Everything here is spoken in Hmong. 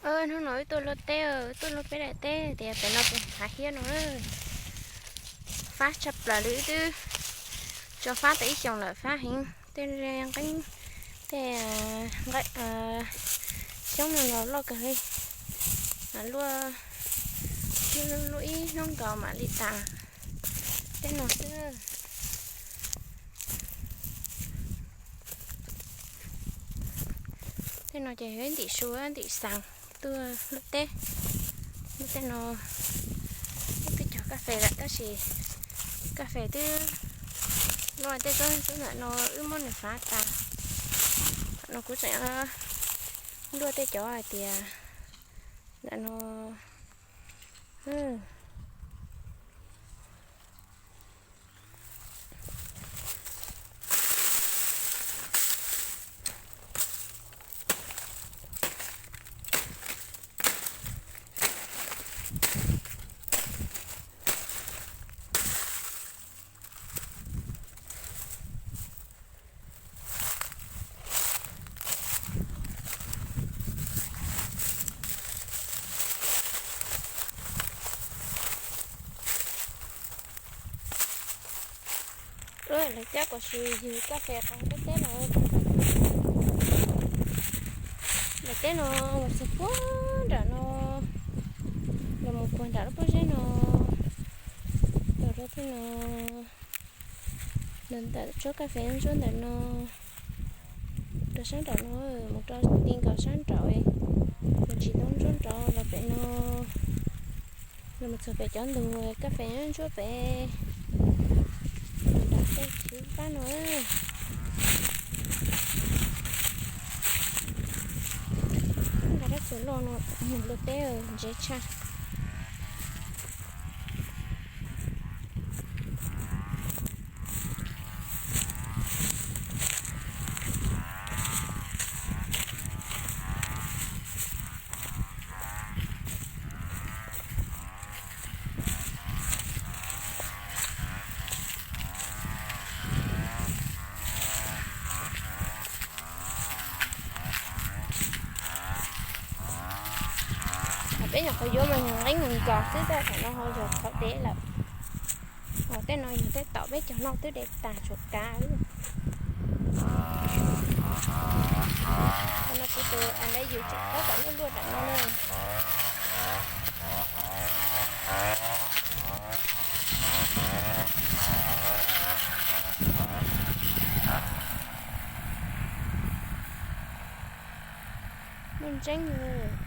Hnub no wb tuaj luaj teb, wb tuaj luaj peb daim teb tias pem no puas hav hiab no. Fab tshaj plaws li, wb twb tso fab tau ib xyoos lawm, fab heev. Tej nqeeb, tej xyoob no los loj kawg li. Luaj, luaj ib hnub nkaus mam li tas. Tej no xwb. Tej no ces yog ib ntim su ntim xaas tuaj luaj teb. Luaj teb no, wb twb cog kas fes lawm tab sis kas fes twb luaj, tej tsob ntawm no wb muab nws fav tas. Thaum no kuv tseem luaj tej cov hais tias ntawm no. Lawv cab pov su ywg kas fes qhov peb teb los. Daim teb no los txog puag nram no, los mus puag nram lub pob zeb no, los rau tej no, los ntawm tsob kas fes ntsuab ntawm no, rau sab nraum no, mus rau ti nkaus sab nraum, los tsis tau ntsuab nraud los pem no, los mus txog pem cov ntug kas fes ntsuab pem, nram tej kwv pab no. Nqa rab txuas loj no mus luaj teb ntse tshaj. Peb nyuam qhuav yuav mas nqeeb nkaus xwb, tab tom no ho yog qhov dev lawm. Tej no yog tej tom peb cog no twb dev tas tsuas kav. Qhov no kuv tus a lawv yus tseem tab tom luaj luaj nram no na. Muaj ntseeb li.